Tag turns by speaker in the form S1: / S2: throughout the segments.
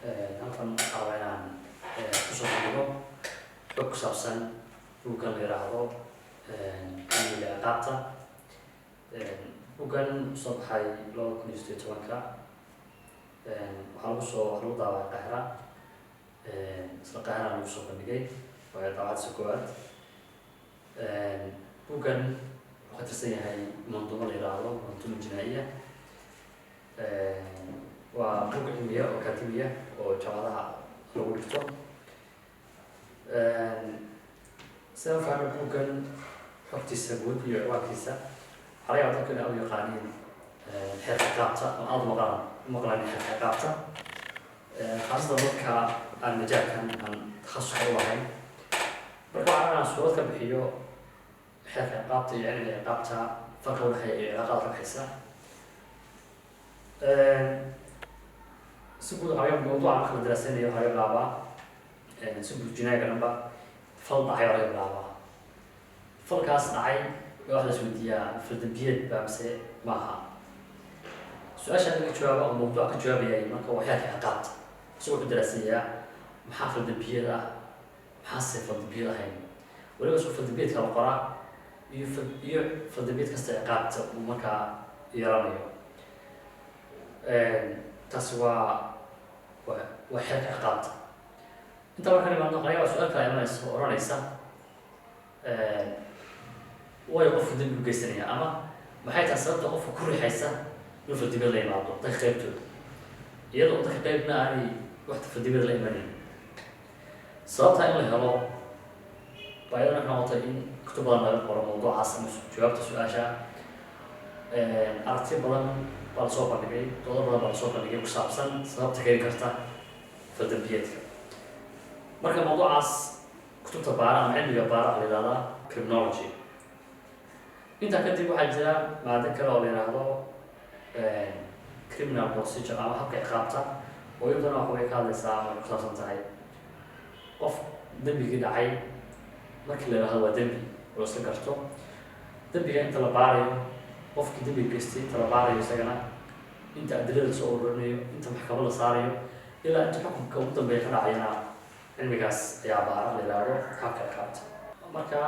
S1: Halkan waxaa rabaa inaan kusoo bandhigo xog ku saabsan buuggan la yiraahdo Cilmiga Ciqaabta. Buuggan soo baxay 2018-ka, waxaa lagu daabacay Qaahira, isla Qaahira lagu soo bandhigay, waa daabacadiisa koowaad. Buuggan wuxuu ka tirsan yahay manduumo la yiraahdo manduuma jinaa'iya. Waa buug cilmiya oo akaademiya oo jaamacadaha lagu dhigto. Sidaan fahmay buuggan xogtiisa guud iyo ciwaankiisa, waxaa laga yaabaa dadku inay u yaqaaniin xeerka ciqaabta ama aada u maqlaan xeerka ciqaabta, khaasatan dadka aan majaalkan aan takhasuska u lahayn. Marka waxaa inaan suurad ka bixiyo xeerka ciqaabta iyo cilmiga ciqaabta, farqa udhexeeya iyo cilaaqada ka dhexeysa. Si guud waxaa laga mawduuca marka la daraaseynayo, waxaa laga bilaabaa si guud jinaaga dhanba fal dhacay baa laga bilaabaa. Falkaas dhacay baa waxa la isweydiiyaa: fal dambiyeed baa mise maaha? Su-aasha laga jawaaba oo mawduuca ka jawaabayay marka waa xeerka ciqaabta. Isagoo wuxuu daraaseeyaa maxaa fal dambiyeed ah, maxaase fal dambiyeed ahayn, weliba soo fal dambiyeedka la qoraa iyo fal dambiyeed kasta ciqaabta uu markaa yeelanayo. Taasi waa xeerka ciqaabta. Inta marka nimaadno, laga yaaba su-aal kale imanaysa oo odhanaysa: waayo qofku dembi u geysanaya, ama maxay tahay sababta qofka ku riixaysa inuu faldambiyeed la yimaado? Dadka qaybtooda, iyadoo dadka qaybna aanay wax faldambiyeed la imanayn, sababta in la helo baa iyadana waxay noqotay in kutub badan laga qoro mawduucaas ama jawaabta su-aasha. Aragtiyo badan baa lasoo bandhigay, doodo badan baa lasoo bandhigay ku saabsan sababta keeni karta faldambiyeedka. Marka mawduucaas kutubta baara ama cilmiga baara waxaa la yihahdaa criminology. Intaa kadib waxaa jira maado kale oo la yihahdo criminal procedure ama habka ciqaabta, oo iyaduna waxa way ka hadlaysaa ama ay ku saabsan tahay qof dembigii dhacay markii la yihahdo waa dembi oo isla garto, dembiga inta la baarayo, qofkii dembiga geystay inta la baarayo, isagana inta adilada lasoo ururinayo, inta maxkamad la saarayo, ilaa inta xukunka ugu dambeeya ka dhacayana, cilmigaas ayaa baara la yihahdo habka ciqaabta. Marka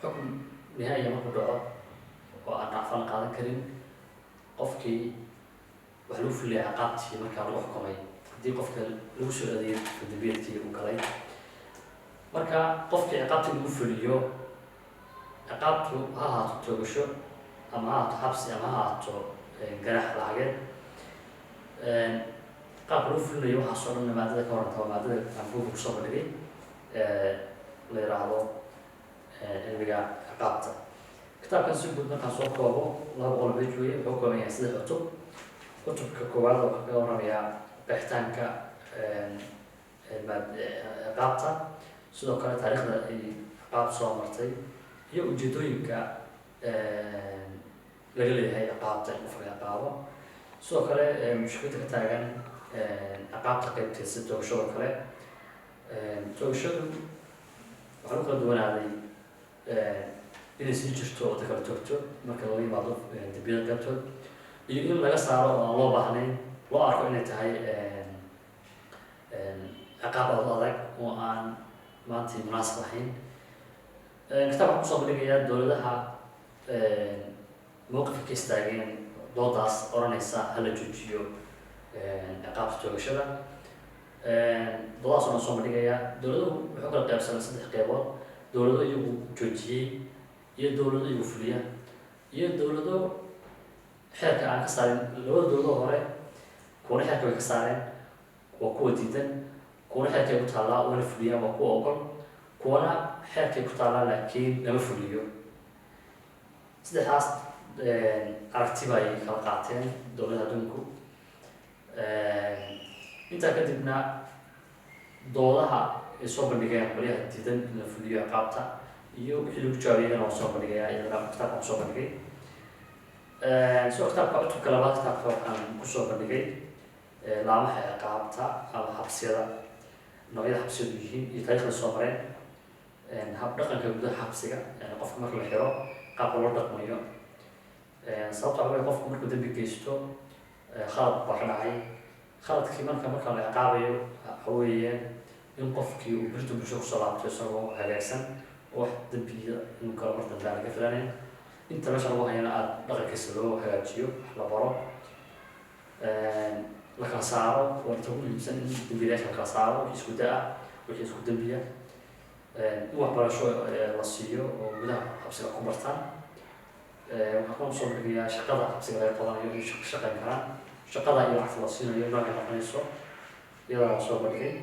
S1: xukun nihaaya markuu dhaco oo aan racfaan la qaadan karin, qofkii waxa lagu fuliyay ciqaabtii markaa lagu xukumay, haddii qofka lagu soo adeeyay faldambiyeedkii uu galay. Marka qofkii ciqaabtii lagu fuliyo, ciqaabtu ha ahaato toogasho ama ha ahaato xabsi ama ha ahaato ganax lacageed, qaabka lagu fulinayo waxaas oo dhan maadada ka horanta waa maadada aan buugga kusoo bandhigay, la yiraahdo cilmiga ciqaabta. Kitaabkan si guud markaan soo koobo, 200 page weye. Wuxuu kooban yahay saddex cutub. Cutubka koowaad wuxuu kaga warramayaa qeexitaanka ciqaabta, sidoo kale taariikhda ay ciqaab soo martay iyo ujeedooyinka laga leeyahay ciqaabta in qofka ciqaabo, sidoo kale mushkilada ka taagan ciqaabta qeybteed sida toogashadoo kale. Toogashadu waxaa lagu kala duwanaaday inay sii jirto oo dadka la toogto marka lala yimaado dembiyada qaybtood, iyo in laga saaro oo aan loo baahnayn, loo arko inay tahay ciqaab aad u adag oo aan maanta munaasib ahayn. Kitaabka kusoo bandhigayaa dowladaha mowqifka ka istaageen doodaas odhanaysa hala joojiyo ciqaabta toogashada. Doodaas oo soo bandhigayaa, dowladuhu wuxuu kala qaybsamay saddex qeybood: dowlado iyagu joojiyey, iyo dowlado iyagu fuliya, iyo dowlado xeerka aan ka saarin. Labada dowladoo hore, kuwana xeerka way ka saareen, waa kuwa diidan; kuwana xeerkay ku taallaa waana fuliyaan, waa kuwa ogol; kuwana xeerkay ku taallaa laakiin lama fuliyo. Saddexdaas aragti bay kala qaateen dowladda adduunku. Intaa kadibna doodaha ay soo bandhigeen qolyaha diidan in la fuliyo ciqaabta iyo wixii lagu jawaabayana waa soo bandhigaya, iyadana kitaabka kusoo bandhigay. Sidoo kitaabka cutubka labaad, kitaabka waxaan kusoo bandhigay laamaha ciqaabta ama xabsiyada, noocyada xabsiyadu yihiin iyo taariikhda soo mareen, hab dhaqanka gudaha xabsiga, yani qofka marka la xiro qaabka loo dhaqmayo. Sababta waxa wey, qofku markuu dembi geysto, khalad baa ka dhacay. Khaladkii marka la ciqaabayo waxa weeye in qofkii uu birta bulshada kusoo laabto isagoo hagaagsan oo wax dembiya inuu galo mar dambe aan laga filanayn. Inta meesha lagu hayana aada dhaqankiisa loo hagaajiyo, wax la baro, la kala saaro. Waa inta ugu muhiimsan in dembiilayaasha la kala saaro, wixii isku da-ah, wixii isku dembiya, in waxbarasho la siiyo oo gudaha xabsiga ku bartaan. Waxaan kaloo soo bandhigayaa shaqada xabsiga laga qabanayo, in shaqayn karaan, shaqada iyo lacagta la siinayo noocay noqonayso, iyadaa la soo bandhigay.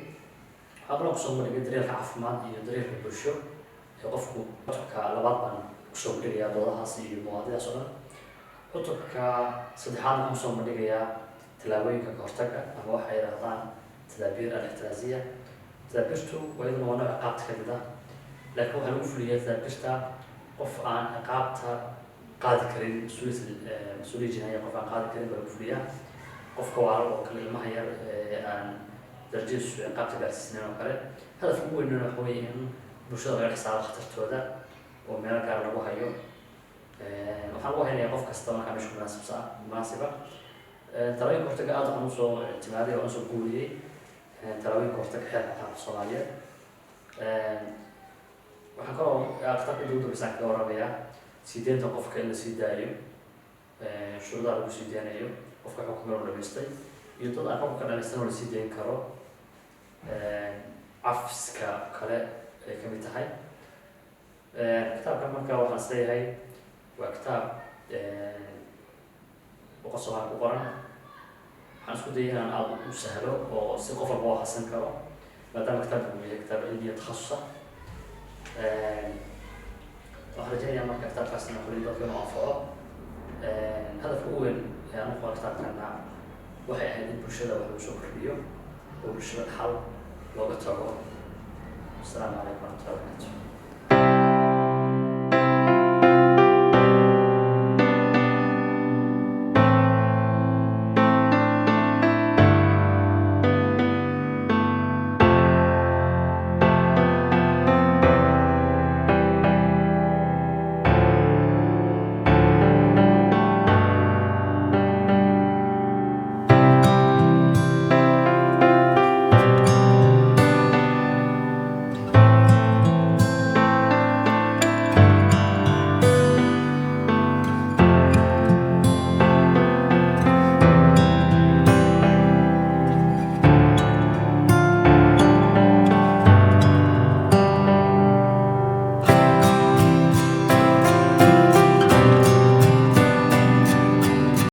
S1: Waxaa kaloo kusoo bandhigay daryeelka caafimaad iyo daryeelka bulsho ee qofku. Cutubka labaad baan kusoo bandhigayaa doodahaas iyo mawaadidaas oo dhan. Cutubka saddexaad waxaan kusoo bandhigayaa tallaabooyinka kahortaga ama waxay yidhahdaan tadaabiir al-ixtiraaziya. Tadaabiirtu waa iyaduna waa nooc ciqaabta ka mid ah, laakiin waxaa lagu fuliyaa tadaabiirta qof aan ciqaabta qaadi karin, mas-uuliyad, mas-uuliya jinaaya qof aan qaadi karin baa lagu fuliyaa. Qofka waala oo kale, ilmaha yar ee aan darajadiisu ciqaabta gaarsiisnayn oo kale. Hadafka ugu weynana waxa weeye in bulshada laga dhex saaro khatartooda oo meelo gaar lagu hayo. Waxaan lagu haynayaa qof kasta markaa meesha munaasibsa munaasiba. Talooyinka hortaga aad waxaan usoo timaaday oo aan usoo guuriyey talooyinka hortaga xeerka qaabka Soomaaliyeed. Waxaan kaloo kitaabka inta ugu dambeysaan kaga warramayaa sii deynta qofka in la sii daayo, shuruudaha lagu sii deynayo qofka xukunka loo dhamaystay iyo dad aan xukunka dhamaystan oo la sii deyn karo, cafiska kale ay ka mid tahay. Kitaabkan marka waxaan is leeyahay waa kitaab 100 Soomaali ku qoran. Waxaan isku dayay inaan aada u sahlo oo si qof walba u akhrisan karo, maadaama kitaabku uu yahay kitaab cilmiya takhasusa. Waxaan rajaynayaa marka kitaabkaasna kulli dadka inuu anfaco. Hadafka ugu weyn ee aan u qoro kitaabkana waxay ahayd in bulshada wax lagu soo kordhiyo oo bulshada dhaxal looga tago. Asalaamu calaykum waraxmatullahi wabarakatu.